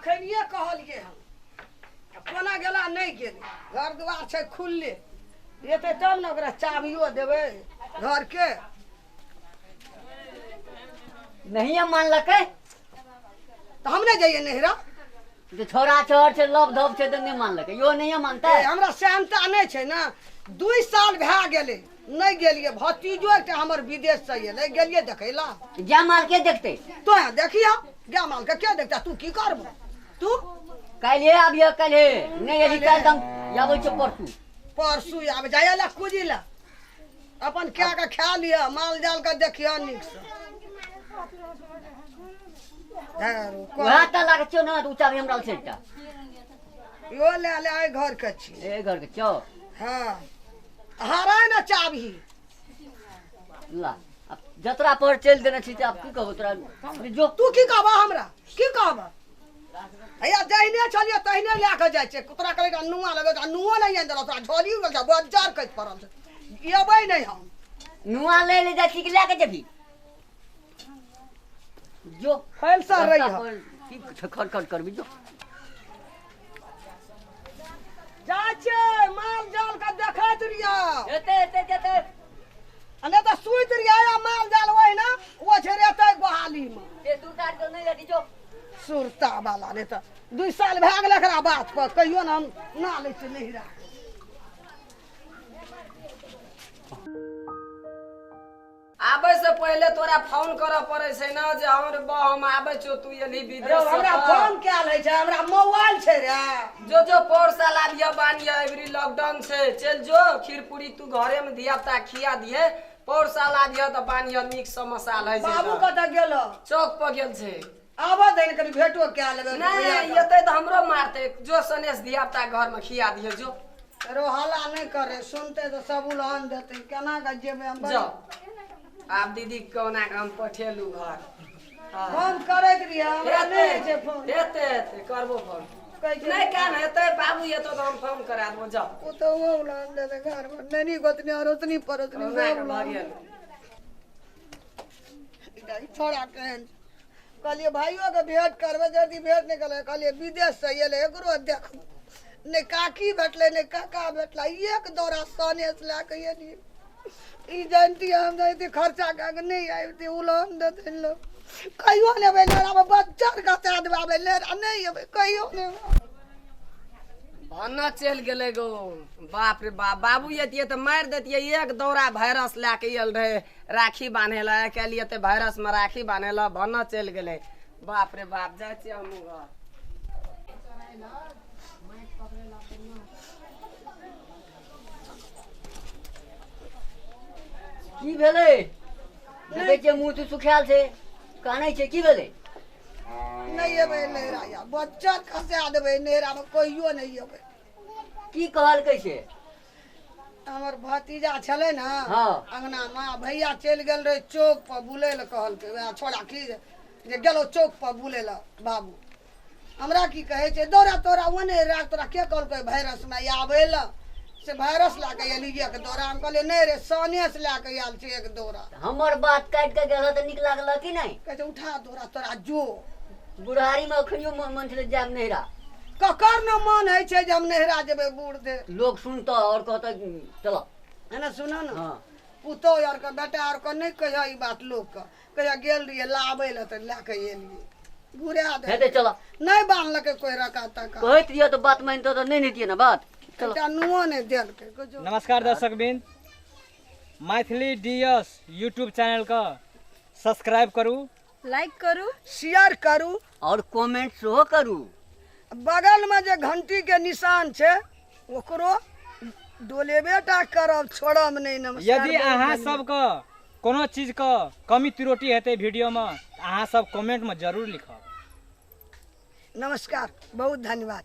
अखनिये कहलिए हम कोना गेला नहीं गेले घर द्वार छै खुलले एतै तब ने ओकरा चाबियो देबै घर के नहीं मानलकै तो हम नहीं जाइए नहिरा जे छोरा छोर छै लव धव छै तऽ नहीं मानलकै यो नहीं मानता हमरा सेहनता नहीं छै ना 2 साल भए गेलै नहीं गेलिए भतीजो एकटा हमर विदेश से एलै गेलिए देखै ला जा माल के देखते तो देखियो जा माल के के देखता तू की करबो तू काल्हि आबियो काल्हि नहीं यदि काल्हि हम आबै छै परसू परसू आबै जाय ला कुजी ला अपन क्या के खा लिअ माल जाल के देखियो नीक से वएह तऽ लागै छौ ने तऽ चाभी हमरा छै एकटा यो ले ले एहि घर के छी एहि घर के छौ हाँ हराय ना चाभी ला अब जतरा पर चलि देने छी आब की कहबो तोरा जो तू की कहबा हमरा की कहबा हैया जहिने छलियै तहिने लए कऽ जाइ छै तोरा कहै नुआ लेबै तऽ नुओ नहि आनि देलक तोरा झोली उड़ल छै बज्जर खसि पड़ल छै एबै नहि हम नुआ ले ले जाइ छी कि लए कऽ जेबही जो फैलसा रही की खट खट करबी जो जाइ छै माल जाल के देखैत रहियो एते एते जेते आ नहि तऽ सुति रहियै माल जाल ओहिना ओ छै रेतै गोहाली मे से सुरता के नहि लेती जो सुरता वाला नहि तऽ 2 साल भए गेलै एकरा बात पर कहियो ने हम ना लै छियै नहिरा आबै से पहिले तोरा फोन करऽ पड़ै छै ने जे हमर बा हम आबै छौ तू एलही विदेश से हमरा फोन कयल होइ छै हमरा मोबाइल छै रे जो जो पौर साल आबिय बानिय एबरी लॉकडाउन छै चलि जो खीर पूरी तू घरे में धिया पुता खिया दिहे पौर साल आबिय तऽ बानिय नीक समोसा है बाबू कतऽ गेल चौक पर गेल छै आबऽ दे ने कनी भेटो कए लेबै नहीं एतै तऽ हमरो मारतै जो सनेस धिया पुता घर में खिया दिहे जो रो हल्ला नहीं करे सुनते तऽ सब उलहन देतै केना कऽ जेबै हम जाओ आब दीदी कोना के हम पठेलू घर फोन करैत रहियै हमरा नहि होइ छै फोन हेतै हेतै करबो फोन नहीं कान हेतै बाबू एतौ तऽ हम फोन करा देबो जाओ ओ तऽ ओ उलहन देतै घरमे नैनी गोतनी अरोतनी परोतनी सब भऽ गेल छोड़ा केहन कहलियै भाइयोके भेंट करबै जल्दी भेंट नहि करबै कहलियै विदेशसँ एलै एकरो देखबै नहि काकी भेटलै नहि काका भेटलै एक दौरा सनेस लए कऽ एलियै ई जानती हम जानती खर्चा कए कऽ नहि आबिती उलहन देतै लोक कहियो नहि अबै लेरामे बच्चा कसा देबै लेरा नहि अबै कहियो नहि भन्ना चलि गेलै गो बाप रे बाप बाबू एतियै तऽ मारि दैतियै एक दौरा वायरस लए कऽ आयल रहै राखी बान्है लए आइ काल्हि एतै वायरसमे राखी बान्है लए भन्ना चलि गेलै बाप रे बाप जाइ छियै हमहूँ घर की भेलै देखै छियै मुँह तू सुखायल छै कानै छै की भेलै नहि एबै नैहरा या बच्चा खसा देबै नैहरामे कहियो नहि एबै की कहलकै से हमर भतीजा छलै ने हाँ। अंगनामे भैया चलि गेल रहै चौक पर बुलै लए कहलकै वएह छोड़ा की जे गेलौ चौक पर बुलै लए बाबू हमरा की कहै छै दौड़ा तोरा ओने राख तोरा के कहलकै वायरसमे आबै लए से वायरस लए कऽ एली एक दौड़ा हम कहलियै नहि रे सनेस लए कऽ आयल छै एक दौड़ा हमर बात काटि कऽ गेल तऽ नीक लागल कि नहि कहै छै उठा दौड़ा तोरा जो बुढ़ारी में अखनियो मन छलै जायब नैहरा ककर ने मन होइ छै जे हम नैहरा जेबै बूढ़ दे लोग सुनतऽ और कहतऽ चलो एना सुनऽ ने हाँ पुतोह आरके बेटा आरके नहि कहियो ई बात लोकके कहिया गेल रहियै लाबै लए तऽ लए कऽ एलियै घुरा दे हेतै चलो नहि बान्हलकै कोइ रका तका कहैत रहियै तऽ बात मानितऽ तऽ नहि नेतियै ने बात चलो एकटा नुओ नहि देलकै कुछो। नमस्कार दर्शकबिन मैथिली डीएस यूट्यूब चैनल के सब्सक्राइब करू लाइक करू शेयर करू और कमेंट सेहो करू बगलमे जे घंटीके निशान छै ओकरो डोलेबे टा करब छोड़ब नहि नमस्कार यदि बहुत अहाँ धन्यवाद। सबके कोनो चीजके कमी त्रुटि हेतै वीडियोमे अहाँ सब कमेंटमे जरूर लिखब। नमस्कार बहुत धन्यवाद।